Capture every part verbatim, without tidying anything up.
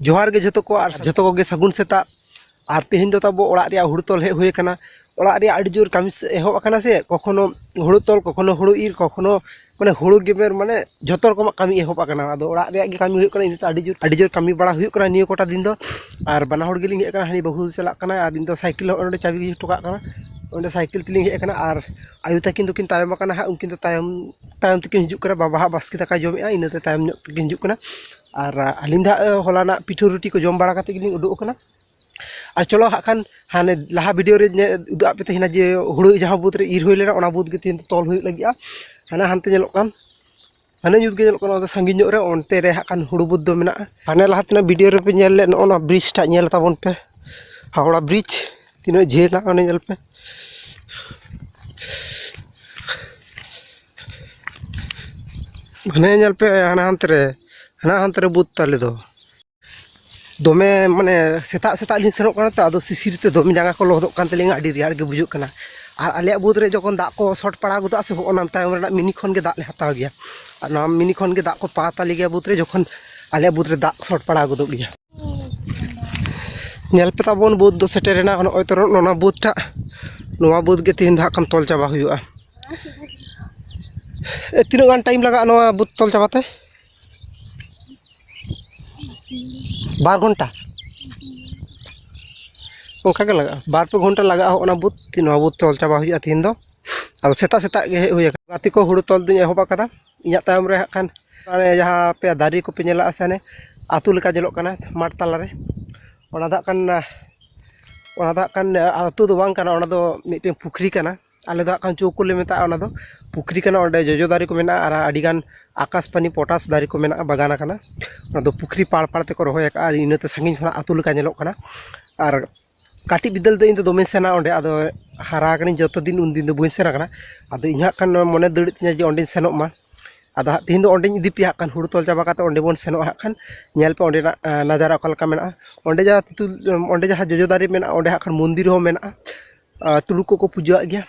ᱡᱚᱦᱟᱨ ᱜᱮ ᱡᱷᱚᱛᱚ ᱠᱚ, ᱟᱨ ᱡᱷᱚᱛᱚ ᱠᱚᱜᱮ ᱥᱟᱹᱜᱩᱱ ᱥᱮᱛᱟᱜ᱾ ᱟᱨ ᱛᱮᱦᱮᱧ ᱫᱚ ᱛᱟᱵᱚ ᱚᱲᱟᱜ ᱨᱮᱭᱟᱜ ᱦᱩᱲᱩ ᱛᱚᱞ ᱦᱮᱡ ᱦᱩᱭ ᱟᱠᱟᱱᱟ᱾ ᱚᱲᱟᱜ ᱨᱮᱭᱟᱜ ᱟᱹᱰᱤ ᱡᱳᱨ ᱠᱟᱹᱢᱤ ᱮᱦᱚᱵ ᱟᱠᱟᱱᱟ ᱥᱮ, ᱠᱚᱠᱷᱚᱱᱳ ᱦᱩᱲᱩ ᱛᱚᱞ, ᱠᱚᱠᱷᱚᱱᱳ ᱦᱩᱲᱩ ᱤᱨ, ᱠᱚᱠᱷᱚᱱᱳ ᱢᱟᱱᱮ ᱦᱩᱲᱩ ᱜᱮᱢᱮᱨ, ᱢᱟᱱᱮ ᱡᱷᱚᱛᱚ ᱨᱚᱠᱚᱢᱟᱜ ᱠᱟᱹᱢᱤ ᱮᱦᱚᱵ ᱟᱠᱟᱱᱟ᱾ ᱟᱫᱚ ᱚᱲᱟᱜ ᱨᱮᱭᱟᱜ ᱜᱮ ᱠᱟᱹᱢᱤ ᱦᱩᱭᱩᱜ ᱠᱟᱱᱟ, ᱤᱱᱟᱹᱛᱮ ᱟᱹᱰᱤ ᱡᱳᱨ ᱟᱹᱰᱤ ᱡᱳᱨ ᱠᱟᱹᱢᱤ ᱵᱟᱲᱟ ᱦᱩᱭᱩᱜ ᱠᱟᱱᱟ ᱱᱤᱭᱟᱹ ᱠᱚᱴᱟ ᱫᱤᱱ ᱫᱚ᱾ ᱟᱨ ᱵᱟᱱᱟ ᱦᱚᱲ ᱜᱮᱞᱤᱧ ᱦᱮᱡ ᱟᱠᱟᱱᱟ, ᱦᱟᱹᱱᱤ ᱵᱟᱹᱦᱩ ᱪᱟᱞᱟᱜ ᱠᱟᱱᱟ ᱟᱨ ᱤᱧ ᱫᱚ ᱥᱟᱭᱠᱮᱞ ᱦᱚᱸ ᱱᱚᱰᱮ ᱪᱟᱵᱤ ᱦᱚᱴᱚ ᱠᱟᱜ ᱠᱟᱱᱟ᱾ ᱚᱸᱰᱮ ᱥᱟᱭᱠᱮᱞ ᱛᱮᱞᱤᱧ ᱦᱮᱡ ᱟᱠᱟᱱᱟ᱾ ᱟᱨ ᱟᱭᱳ ᱛᱟᱹᱠᱤᱱ ᱫᱚᱠᱤᱱ ᱛᱟᱭᱚᱢ ᱟᱠᱟᱱᱟ ᱦᱟᱸᱜ, ᱩᱱᱠᱤᱱ ᱫᱚ ᱛᱟᱭᱚᱢ ᱛᱟᱭᱚᱢ ᱛᱮᱠᱤᱱ ᱦᱤᱡᱩᱜ ᱠᱟᱱᱟ᱾ ᱵᱟᱵᱟ ᱦᱟᱸᱜ ᱵᱟᱥᱠᱮ ᱫᱟᱠᱟᱭ ᱡᱚᱢᱮᱜᱼᱟ, ᱤᱱᱟᱹᱛᱮ ᱛᱟᱭᱚᱢ ᱧᱚᱜ ᱛᱮᱠᱤᱱ ᱦᱤᱡᱩᱜ ᱠᱟᱱᱟ᱾ ᱟᱨ ᱟᱹᱞᱤᱧ ᱫᱚ ᱦᱟᱸᱜ ᱦᱚᱞᱟᱱᱟᱜ ᱯᱤᱴᱷᱟᱹ ᱨᱩᱴᱤ ᱠᱚ ᱡᱚᱢ ᱵᱟᱲᱟ ᱠᱟᱛᱮ ᱜᱮᱞᱤᱧ ᱩᱰᱩᱠ ᱟᱠᱟᱱᱟ᱾ ᱟᱨ ᱪᱚᱞᱚ ᱦᱟᱸᱜ ᱠᱷᱟᱱ ᱦᱟᱱᱮ ᱞᱟᱦᱟ ᱵᱷᱤᱰᱤᱭᱳ ᱨᱮ ᱧᱮ-, ᱩᱫᱩᱜ ᱟᱫ ᱯᱮ ᱛᱟᱦᱮᱱᱟ ᱡᱮ ᱦᱩᱲᱩ ᱡᱟᱦᱟᱸ ᱵᱩᱫᱽ ᱨᱮ ᱤᱨ ᱦᱩᱭ ᱞᱮᱱᱟ, ᱚᱱᱟ ᱵᱩᱫᱽ ᱜᱮ ᱛᱮᱦᱮᱧ ᱫᱚ ᱛᱚᱞ ᱦᱩᱭᱩᱜ ᱞᱟᱹᱜᱤᱫᱼᱟ᱾ ᱦᱟᱱᱟ ᱦᱟᱱᱛᱮ ᱧᱮᱞᱚᱜ ᱠᱟᱱ, ᱦᱟᱱᱮ ᱧᱩᱛ ᱜᱮ ᱧᱮᱞᱚᱜ ᱠᱟᱱᱟ, ᱚᱱᱟ ᱫᱚ ᱥᱟᱺᱜᱤᱧ ᱧᱚᱜ ᱨᱮ, ᱚᱱᱛᱮ ᱨᱮ ᱦᱟᱸᱜ ᱠᱷᱟᱱ ᱦᱩᱲᱩ ᱵᱩᱫᱽ ᱫᱚ ᱢᱮᱱᱟᱜᱼᱟ᱾ ᱦᱟᱱᱮ ᱞᱟᱦᱟ ᱛᱮᱱᱟᱜ ᱵᱷᱤᱰᱤᱭᱳ ᱨᱮᱯᱮ ᱧᱮᱞ ᱞᱮᱫ, ᱱᱚᱜᱼᱚ ᱱᱚᱣᱟ ᱵᱨᱤᱡᱽ ᱴᱟᱜ ᱧᱮᱞ ᱛᱟᱵᱚᱱ ᱯᱮ, ᱦᱟᱣᱲᱟ ᱵᱨᱤᱡᱽ ᱛᱤᱱᱟᱹᱜ ᱡᱷᱟᱹᱞᱟ, ᱚᱱᱮ ᱧᱮᱞ ᱯᱮ᱾ ᱦᱟᱱᱮ ᱧᱮᱞ ᱯᱮ, ᱦᱟᱱᱟ ᱦᱟᱱᱛᱮ ᱨᱮ, ᱦᱟᱱᱟ ᱦᱟᱱᱛᱮ ᱨᱮ ᱵᱩᱫᱽ ᱛᱟᱞᱮ ᱫᱚ᱾ ᱫᱚᱢᱮ ᱢᱟᱱᱮ ᱥᱮᱛᱟᱜ ᱥᱮᱛᱟᱜ ᱞᱤᱧ ᱥᱮᱱᱚᱜ ᱠᱟᱱᱟ ᱛᱚ, ᱟᱫᱚ ᱥᱤᱥᱤᱨ ᱛᱮ ᱫᱚᱢᱮ ᱡᱟᱸᱜᱟ ᱠᱚ ᱞᱚᱦᱚᱫᱚᱜ ᱠᱟᱱ ᱛᱟᱹᱞᱤᱧᱟ, ᱟᱹᱰᱤ ᱨᱮᱭᱟᱲ ᱜᱮ ᱵᱩᱡᱩᱜ ᱠᱟᱱᱟ᱾ ᱟᱨ ᱟᱞᱮᱭᱟᱜ ᱵᱩᱫᱽ ᱨᱮ ᱡᱚᱠᱷᱚᱱ ᱫᱟᱜ ᱠᱚ ᱥᱚᱴ ᱯᱟᱲᱟᱣ ᱜᱚᱫᱚᱜᱼᱟ ᱥᱮ, ᱚᱱᱟ ᱛᱟᱭᱚᱢ ᱨᱮᱱᱟᱜ ᱢᱤᱱᱤ ᱠᱷᱚᱱ ᱜᱮ ᱫᱟᱜ ᱞᱮ ᱦᱟᱛᱟᱣ ᱜᱮᱭᱟ᱾ ᱟᱨ ᱱᱚᱣᱟ ᱢᱤᱱᱤ ᱠᱷᱚᱱ ᱜᱮ ᱫᱟᱜ ᱠᱚ ᱯᱟ ᱛᱟᱞᱮ ᱜᱮᱭᱟ ᱵᱩᱫᱽ ᱨᱮ, ᱡᱚᱠᱷᱚᱱ ᱟᱞᱮᱭᱟᱜ ᱵᱩᱫᱽ ᱨᱮ ᱫᱟᱜ ᱥᱚᱴ ᱯᱟᱲᱟᱣ ᱜᱚᱫᱚᱜ ᱜᱮᱭᱟ᱾ ᱧᱮᱞ ᱯᱮ ᱛᱟᱵᱚᱱ, ᱵᱩᱫᱽ ᱫᱚ ᱥᱮᱴᱮᱨᱮᱱᱟ, ᱱᱚᱜᱼᱚᱭ ᱛᱚ ᱱᱚᱜᱼᱚ ᱱᱟ ᱵᱩᱫᱽ ᱴᱟᱜ, ᱱᱚᱣᱟ ᱵᱩᱫᱽ ᱜᱮ ᱛᱮᱦᱮᱧ ᱫᱚ ᱦᱟᱸᱜ ᱠᱷᱟᱱ ᱛᱚᱞ ᱪᱟᱵᱟ ᱦᱩᱭᱩᱜᱼᱟ᱾ ᱮ, ᱛᱤᱱᱟᱹᱜ ᱜᱟᱱ ᱴᱟᱭᱤᱢ ᱞᱟᱜᱟᱜᱼᱟ ᱱᱚᱣᱟ ᱵᱩᱫᱽ ᱛᱚᱞ ᱪᱟᱵᱟ ᱛᱮ? ᱵᱟᱨ ᱜᱷᱚᱱᱴᱟ ᱚᱱᱠᱟ ᱜᱮ ᱞᱟᱜᱟᱜᱼᱟ, ᱵᱟᱨ ᱯᱮ ᱜᱷᱚᱱᱴᱟ ᱞᱟᱜᱟᱜᱼᱟ᱾ ᱦᱚᱸᱜᱼᱚ ᱱᱟ ᱵᱩᱫᱽ, ᱱᱚᱣᱟ ᱵᱩᱫᱽ ᱛᱚᱞ ᱪᱟᱵᱟ ᱦᱩᱭᱩᱜᱼᱟ ᱛᱤᱦᱤᱧ ᱫᱚ᱾ ᱟᱫᱚ ᱥᱮᱛᱟᱜ ᱥᱮᱛᱟᱜ ᱜᱮ ᱦᱮᱡ ᱦᱩᱭ ᱟᱠᱟᱱᱟ᱾ ᱜᱟᱛᱮ ᱠᱚ, ᱦᱩᱲᱩ ᱛᱚᱞ ᱫᱩᱧ ᱮᱦᱚᱵ ᱟᱠᱟᱫᱟ᱾ ᱤᱧᱟᱹᱜ ᱛᱟᱭᱚᱢ ᱨᱮ ᱦᱟᱸᱜ ᱠᱷᱟᱱ ᱚᱱᱮ ᱡᱟᱦᱟᱸ ᱯᱮ ᱫᱟᱨᱮ ᱠᱚᱯᱮ ᱧᱮᱞᱮᱫᱼᱟ ᱥᱮ, ᱦᱟᱱᱮ ᱟᱹᱛᱩ ᱞᱮᱠᱟ ᱧᱮᱞᱚᱜ ᱠᱟᱱᱟ ᱢᱟᱴᱷ ᱛᱟᱞᱟᱨᱮ, ᱚᱱᱟ ᱫᱚ ᱦᱟᱸᱜ ᱠᱷᱟᱱ, ᱚᱱᱟ ᱫᱚ ᱦᱟᱸᱜ ᱠᱷᱟᱱ ᱟᱹᱛᱩ ᱫᱚ ᱵᱟᱝ ᱠᱟᱱᱟ, ᱚᱱᱟ ᱫᱚ ᱢᱤᱫᱴᱮᱱ ᱯᱩᱠᱷᱨᱤ ᱠᱟᱱᱟ᱾ ᱟᱞᱮ ᱫᱚ ᱦᱟᱸᱜ ᱠᱷᱟᱱ ᱪᱳᱣᱠᱚ ᱞᱮ ᱢᱮᱛᱟᱜᱼᱟ᱾ ᱚᱱᱟ ᱫᱚ ᱯᱩᱠᱷᱨᱤ ᱠᱟᱱᱟ, ᱚᱸᱰᱮ ᱡᱚᱡᱚ ᱫᱟᱨᱮ ᱠᱚ ᱢᱮᱱᱟᱜᱼᱟ ᱟᱨ ᱟᱹᱰᱤᱜᱟᱱ ᱟᱠᱟᱥᱯᱟᱱᱤ ᱯᱚᱴᱟᱥ ᱫᱟᱨᱮ ᱠᱚ ᱢᱮᱱᱟᱜᱼᱟ, ᱵᱟᱜᱟᱱ ᱟᱠᱟᱱᱟ᱾ ᱚᱱᱟ ᱫᱚ ᱯᱩᱠᱷᱨᱤ ᱯᱟᱲ ᱯᱟᱲ ᱛᱮᱠᱚ ᱨᱚᱦᱚᱭ ᱟᱠᱟᱫᱼᱟ, ᱤᱱᱟᱹᱛᱮ ᱥᱟᱺᱜᱤᱧ ᱠᱷᱚᱱᱟᱜ ᱟᱹᱛᱩ ᱞᱮᱠᱟ ᱧᱮᱞᱚᱜ ᱠᱟᱱᱟ᱾ ᱟᱨ ᱠᱟᱹᱴᱤᱡ ᱵᱤᱫᱟᱹᱞ ᱫᱚ ᱤᱧ ᱫᱚ ᱫᱚᱢᱮᱧ ᱥᱮᱱᱟ ᱚᱸᱰᱮ, ᱟᱫᱚ ᱦᱟᱨᱟ ᱟᱠᱟᱱᱟᱹᱧ ᱡᱚᱛᱚ ᱫᱤᱱ, ᱩᱱ ᱫᱤᱱ ᱫᱚ ᱵᱟᱹᱧ ᱥᱮᱱ ᱟᱠᱟᱱᱟ᱾ ᱟᱫᱚ ᱤᱧ ᱦᱟᱸᱜ ᱠᱷᱟᱱ ᱢᱚᱱᱮ ᱫᱟᱹᱲᱮᱫ ᱛᱤᱧᱟᱹ ᱡᱮ ᱚᱸᱰᱮᱧ ᱥᱮᱱᱚᱜ ᱢᱟ᱾ ᱟᱫᱚ ᱦᱟᱸᱜ ᱛᱤᱦᱤᱧ ᱫᱚ ᱚᱸᱰᱮᱧ ᱤᱫᱤ ᱯᱮᱭᱟ ᱦᱟᱸᱜ ᱠᱷᱟᱱ, ᱦᱩᱲᱩ ᱛᱚᱞ ᱪᱟᱵᱟ ᱠᱟᱛᱮ ᱚᱸᱰᱮ ᱵᱚᱱ ᱥᱮᱱᱚᱜᱼᱟ ᱦᱟᱸᱜ ᱠᱷᱟᱱ, ᱧᱮᱞ ᱯᱮ ᱚᱸᱰᱮᱱᱟᱜ, ᱟᱸ, ᱱᱟᱡᱟᱨᱟ ᱚᱠᱟ ᱞᱮᱠᱟ ᱢᱮᱱᱟᱜᱼᱟ᱾ ᱚᱸᱰᱮ ᱡᱟᱦᱟᱸ ᱛᱤᱛᱩᱞ, ᱚᱸᱰᱮ ᱡᱟᱦᱟᱸ ᱡᱚᱡᱚ ᱫᱟᱨᱮ ᱢᱮᱱᱟᱜᱼᱟ, ᱚᱸᱰᱮ ᱦᱟᱸᱜ ᱠᱷᱟᱱ ᱢᱚᱱᱫᱤᱨ ᱦᱚᱸ ᱢᱮᱱᱟᱜᱼᱟ᱾ ᱟᱨ ᱛᱩᱲᱩᱠ ᱠᱚᱠᱚ ᱯᱩᱡᱟᱹᱣᱟᱜ ᱜᱮᱭᱟ᱾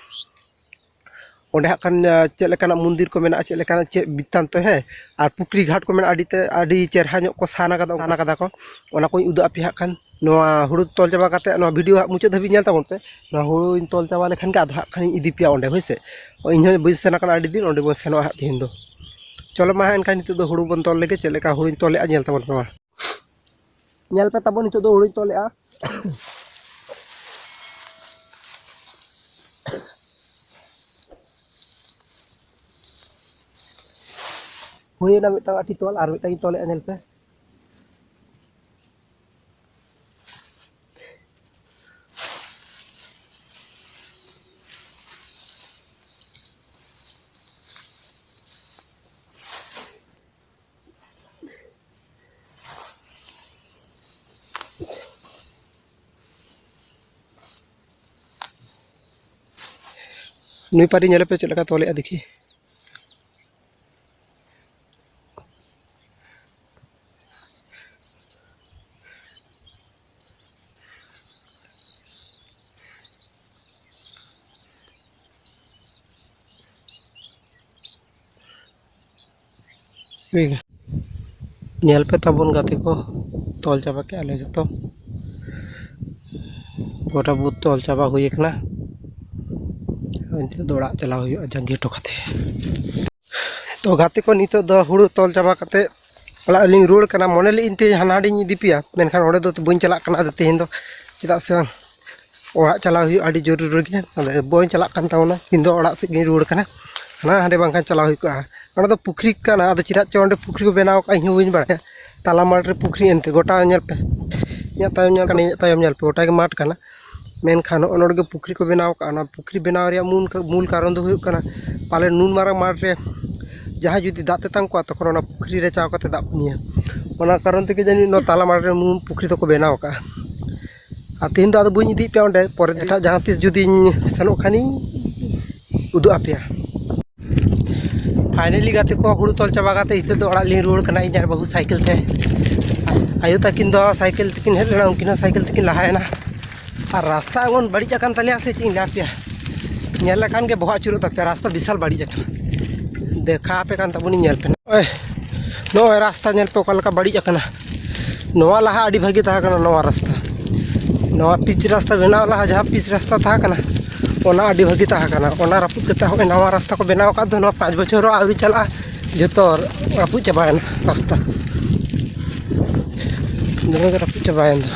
ᱚᱸᱰᱮ ᱦᱟᱸᱜ ᱠᱷᱟᱱ ᱪᱮᱫ ᱞᱮᱠᱟᱱᱟᱜ ᱢᱚᱱᱫᱤᱨ ᱠᱚ ᱢᱮᱱᱟᱜᱼᱟ, ᱪᱮᱫ ᱞᱮᱠᱟᱱᱟᱜ ᱪᱮᱫ ᱵᱤᱛᱛᱟᱱᱛᱚ, ᱦᱮᱸ, ᱟᱨ ᱯᱩᱠᱷᱨᱤ ᱜᱷᱟᱴ ᱠᱚ ᱢᱮᱱᱟᱜᱼᱟ, ᱟᱹᱰᱤ ᱛᱮ ᱟᱹᱰᱤ ᱪᱮᱦᱨᱟ ᱧᱚᱜ ᱠᱚ ᱥᱟᱱ ᱟᱠᱟᱫᱟ, ᱥᱟᱱ ᱟᱠᱟᱫᱟ ᱠᱚ᱾ ᱚᱱᱟ ᱠᱚᱧ ᱩᱫᱩᱜ ᱟᱯᱮᱭᱟ ᱦᱟᱸᱜ ᱠᱷᱟᱱ᱾ ᱱᱚᱣᱟ ᱦᱩᱲᱩ ᱛᱚᱞ ᱪᱟᱵᱟ ᱠᱟᱛᱮ ᱱᱚᱣᱟ ᱵᱷᱤᱰᱤᱭᱳ ᱦᱟᱸᱜ ᱢᱩᱪᱟᱹᱫ ᱫᱷᱟᱹᱵᱤᱡ ᱧᱮᱞ ᱛᱟᱵᱚᱱ ᱯᱮ᱾ ᱱᱚᱣᱟ ᱦᱩᱲᱩᱧ ᱛᱚᱞ ᱪᱟᱵᱟ ᱞᱮᱠᱷᱟᱱ ᱜᱮ ᱟᱫᱚ ᱦᱟᱸᱜ ᱠᱷᱟᱱᱤᱧ ᱤᱫᱤ ᱯᱮᱭᱟ ᱚᱸᱰᱮ, ᱦᱳᱭ ᱥᱮ᱾ ᱤᱧ ᱦᱚᱸ ᱵᱟᱹᱧ ᱥᱮᱱ ᱟᱠᱟᱱᱟ ᱟᱹᱰᱤ ᱫᱤᱱ, ᱚᱸᱰᱮ ᱵᱚᱱ ᱥᱮᱱᱚᱜᱼᱟ ᱦᱟᱸᱜ ᱛᱮᱦᱮᱧ ᱫᱚ᱾ ᱪᱚᱞᱚ ᱢᱟ ᱦᱟᱸᱜ ᱮᱱᱠᱷᱟᱱ ᱱᱤᱛᱚᱜ ᱫᱚ ᱦᱩᱲᱩ ᱵᱚᱱ ᱛᱚᱞ ᱞᱮᱜᱮ, ᱪᱮᱫ ᱞᱮᱠᱟ ᱦᱩᱲᱩᱧ ᱛᱚᱞᱮᱜᱼᱟ ᱧᱮᱞ ᱛᱟᱵᱚᱱ ᱯᱮ ᱢᱟ᱾ ᱧᱮᱞ ᱯᱮ ᱛᱟᱵᱚᱱ ᱱᱤᱛᱚᱜ ᱫᱚ ᱦᱩᱲᱩᱧ ᱛᱚᱞᱮᱜᱼᱟ᱾ ᱦᱩᱭᱮᱱᱟ ᱢᱤᱫᱴᱟᱝ ᱟᱹᱴᱤ ᱛᱚᱞ, ᱟᱨ ᱢᱤᱫᱴᱟᱝ ᱤᱧ ᱛᱚᱞᱮᱜᱼᱟ, ᱧᱮᱞ ᱯᱮ᱾ ᱱᱩᱭ ᱯᱟᱹᱨᱤ ᱧᱮᱞᱮ ᱯᱮ ᱪᱮᱫ ᱞᱮᱠᱟ ᱛᱚᱞᱮᱜᱼᱟ, ᱫᱮᱠᱷᱤ᱾ ᱴᱷᱤᱠ ᱜᱮᱭᱟ᱾ ᱧᱮᱞ ᱯᱮ ᱛᱟᱵᱚᱱ ᱜᱟᱛᱮ ᱠᱚ, ᱛᱚᱞ ᱪᱟᱵᱟ ᱠᱮᱜᱼᱟ ᱞᱮ ᱡᱚᱛᱚ᱾ ᱜᱚᱴᱟ ᱵᱩᱛ ᱛᱚᱞ ᱪᱟᱵᱟ ᱦᱩᱭ ᱟᱠᱟᱱᱟ᱾ ᱱᱤᱛᱚᱜ ᱫᱚ ᱚᱲᱟᱜ ᱪᱟᱞᱟᱣ ᱦᱩᱭᱩᱜᱼᱟ ᱡᱟᱸᱜᱮ ᱦᱚᱴᱚ ᱠᱟᱛᱮ᱾ ᱛᱚ ᱜᱟᱛᱮ ᱠᱚ, ᱱᱤᱛᱚᱜ ᱫᱚ ᱦᱩᱲᱩ ᱛᱚᱞ ᱪᱟᱵᱟ ᱠᱟᱛᱮ ᱚᱲᱟᱜ ᱞᱤᱧ ᱨᱩᱣᱟᱹᱲ ᱠᱟᱱᱟ᱾ ᱢᱚᱱᱮ ᱞᱮᱫ ᱤᱧ ᱛᱮ ᱦᱟᱱᱟ ᱦᱟᱸᱰᱮᱧ ᱤᱫᱤ ᱯᱮᱭᱟ, ᱢᱮᱱᱠᱷᱟᱱ ᱚᱸᱰᱮ ᱫᱚ ᱵᱟᱹᱧ ᱪᱟᱞᱟᱜ ᱠᱟᱱᱟ ᱟᱫᱚ ᱛᱮᱦᱮᱧ ᱫᱚ, ᱪᱮᱫᱟᱜ ᱥᱮ ᱵᱟᱝ ᱚᱲᱟᱜ ᱪᱟᱞᱟᱣ ᱦᱩᱭᱩᱜᱼᱟ ᱟᱹᱰᱤ ᱡᱚᱨᱩᱨᱤ ᱜᱮ᱾ ᱟᱫᱚ ᱵᱟᱹᱧ ᱪᱟᱞᱟᱜ ᱠᱟᱱ ᱛᱟᱵᱚᱱᱟ, ᱤᱧ ᱫᱚ ᱚᱲᱟᱜ ᱥᱮᱫ ᱜᱤᱧ ᱨᱩᱣᱟᱹᱲ ᱠᱟᱱᱟ᱾ ᱦᱟᱱᱟ ᱦᱟᱸᱰᱮ ᱵᱟᱝᱠᱷᱟᱱ ᱪᱟᱞᱟᱣ ᱦᱩᱭ ᱠᱚᱜᱼᱟ᱾ ᱚᱸᱰᱮ ᱫᱚ ᱯᱩᱠᱷᱨᱤ ᱠᱟᱱᱟ, ᱟᱫᱚ ᱪᱮᱫᱟᱜ ᱪᱚ ᱚᱸᱰᱮ ᱯᱩᱠᱷᱨᱤ ᱠᱚ ᱵᱮᱱᱟᱣ ᱟᱠᱟᱫᱼᱟ, ᱤᱧ ᱦᱚᱸ ᱵᱟᱹᱧ ᱵᱟᱲᱟᱭᱟ᱾ ᱛᱟᱞᱟ ᱢᱟᱴᱷ ᱨᱮ ᱯᱩᱠᱷᱨᱤ ᱮᱱᱛᱮ, ᱜᱚᱴᱟ ᱧᱮᱞ ᱯᱮ, ᱤᱧᱟᱹᱜ ᱛᱟᱭᱚᱢ ᱧᱮᱞ ᱠᱟᱱᱟ, ᱤᱧᱟᱹᱜ ᱛᱟᱭᱚᱢ ᱧᱮᱞ ᱯᱮ, ᱜᱚᱴᱟ ᱜᱮ ᱢᱟᱴᱷ ᱠᱟᱱᱟ᱾ ᱢᱮᱱᱠᱷᱟᱱ ᱱᱚᱜᱼᱚ ᱱᱚᱰᱮ ᱜᱮ ᱯᱩᱠᱷᱨᱤ ᱠᱚ ᱵᱮᱱᱟᱣ ᱟᱠᱟᱫᱼᱟ᱾ ᱚᱱᱟ ᱯᱩᱠᱷᱨᱤ ᱵᱮᱱᱟᱣ ᱨᱮᱭᱟᱜ ᱢᱩᱞ ᱠᱟ-, ᱢᱩᱞ ᱠᱟᱨᱚᱱ ᱫᱚ ᱦᱩᱭᱩᱜ ᱠᱟᱱᱟ, ᱯᱟᱞᱮ ᱱᱩᱱ ᱢᱟᱨᱟᱝ ᱢᱟᱴᱷ ᱨᱮ ᱡᱟᱦᱟᱸᱭ ᱡᱩᱫᱤ ᱫᱟᱜ ᱛᱮᱛᱟᱝ ᱠᱚᱣᱟ, ᱛᱚᱠᱷᱚᱱ ᱚᱱᱟ ᱯᱩᱠᱷᱨᱤ ᱨᱮ ᱪᱟᱣ ᱠᱟᱛᱮ ᱫᱟᱜ ᱠᱚ ᱧᱩᱭᱟ᱾ ᱚᱱᱟ ᱠᱟᱨᱚᱱ ᱛᱮᱜᱮ ᱡᱟᱹᱱᱤᱡ ᱱᱚᱣᱟ ᱛᱟᱞᱟ ᱢᱟᱴᱷ ᱨᱮ ᱢᱩᱞ ᱯᱩᱠᱷᱨᱤ ᱫᱚᱠᱚ ᱵᱮᱱᱟᱣ ᱟᱠᱟᱫᱼᱟ᱾ ᱟᱨ ᱛᱮᱦᱮᱧ ᱫᱚ ᱟᱫᱚ ᱵᱟᱹᱧ ᱤᱫᱤᱭᱮᱫ ᱯᱮᱭᱟ ᱚᱸᱰᱮ, ᱯᱚᱨᱮ ᱮᱴᱟᱜ ᱡᱟᱦᱟᱸ ᱛᱤᱥ ᱡᱩᱫᱤᱧ ᱥᱮᱱᱚᱜ ᱠᱷᱟᱱᱤᱧ ᱩᱫᱩᱜ ᱟᱯᱮᱭᱟ᱾ ᱯᱷᱟᱭᱱᱟᱞᱤ ᱜᱟᱛᱮ ᱠᱚ, ᱦᱩᱲᱩ ᱛᱚᱞ ᱪᱟᱵᱟ ᱠᱟᱛᱮ ᱱᱤᱛᱚᱜ ᱫᱚ ᱚᱲᱟᱜ ᱞᱤᱧ ᱨᱩᱣᱟᱹᱲ ᱠᱟᱱᱟ, ᱤᱧ ᱟᱨ ᱵᱟᱹᱵᱩ ᱥᱟᱭᱠᱮᱞ ᱛᱮ᱾ ᱟᱭᱳ ᱛᱟᱹᱠᱤᱱ ᱫᱚ ᱥᱟᱭᱠᱮᱞ ᱛᱮᱠᱤᱱ ᱦᱮᱡ ᱞᱮᱱᱟ, ᱩᱱᱠᱤᱱ ᱦᱚᱸ ᱥᱟᱭᱠᱮᱞ ᱛᱮᱠᱤᱱ ᱞᱟᱦᱟᱭᱮᱱᱟ᱾ ᱟᱨ ᱨᱟᱥᱛᱟ ᱮᱢᱚᱱ ᱵᱟᱹᱲᱤᱡ ᱟᱠᱟᱱ ᱛᱟᱞᱮᱭᱟ ᱥᱮ ᱪᱮᱫ ᱤᱧ ᱞᱟᱹᱭ ᱟᱯᱮᱭᱟ᱾ ᱧᱮᱞ ᱞᱮᱠᱷᱟᱱ ᱜᱮ ᱵᱚᱦᱚᱜ ᱟᱹᱪᱩᱨᱚᱜ ᱛᱟᱯᱮᱭᱟ, ᱨᱟᱥᱛᱟ ᱵᱤᱥᱟᱞ ᱵᱟᱹᱲᱤᱡ ᱟᱠᱟᱱᱟ᱾ ᱫᱮᱠᱷᱟ ᱟᱯᱮ ᱠᱟᱱ ᱛᱟᱵᱚᱱᱤᱧ, ᱧᱮᱞ ᱯᱮ ᱱᱚᱜᱼᱚᱭ, ᱱᱚᱜᱼᱚᱭ ᱨᱟᱥᱛᱟ ᱧᱮᱞ ᱯᱮ ᱚᱠᱟ ᱞᱮᱠᱟ ᱵᱟᱹᱲᱤᱡ ᱟᱠᱟᱱᱟ᱾ ᱱᱚᱣᱟ ᱞᱟᱦᱟ ᱟᱹᱰᱤ ᱵᱷᱟᱹᱜᱤ ᱛᱟᱦᱮᱸ ᱠᱟᱱᱟ ᱱᱚᱣᱟ ᱨᱟᱥᱛᱟ᱾ ᱱᱚᱣᱟ ᱯᱤᱪ ᱨᱟᱥᱛᱟ ᱵᱮᱱᱟᱣ ᱞᱟᱦᱟ ᱡᱟᱦᱟᱸ ᱯᱤᱪ ᱨᱟᱥᱛᱟ ᱛᱟᱦᱮᱸ ᱠᱟᱱᱟ, ᱚᱱᱟ ᱟᱹᱰᱤ ᱵᱷᱟᱹᱜᱤ ᱛᱟᱦᱮᱸ ᱠᱟᱱᱟ᱾ ᱚᱱᱟ ᱨᱟᱹᱯᱩᱫ ᱠᱟᱛᱮ ᱦᱚᱸᱜᱼᱚᱭ ᱱᱟᱣᱟ ᱨᱟᱥᱛᱟ ᱠᱚ ᱵᱮᱱᱟᱣ ᱟᱠᱟᱫ ᱫᱚ, ᱱᱚᱣᱟ ᱯᱟᱸᱪ ᱵᱚᱪᱷᱚᱨ ᱦᱚᱸ ᱟᱹᱣᱨᱤ ᱪᱟᱞᱟᱜᱼᱟ, ᱡᱚᱛᱚ ᱨᱟᱹᱯᱩᱫ ᱪᱟᱵᱟᱭᱮᱱᱟ ᱨᱟᱥᱛᱟ᱾ ᱫᱚᱢᱮ ᱜᱮ ᱨᱟᱹᱯᱩᱫ ᱪᱟᱵᱟᱭᱮᱱ ᱫᱚ᱾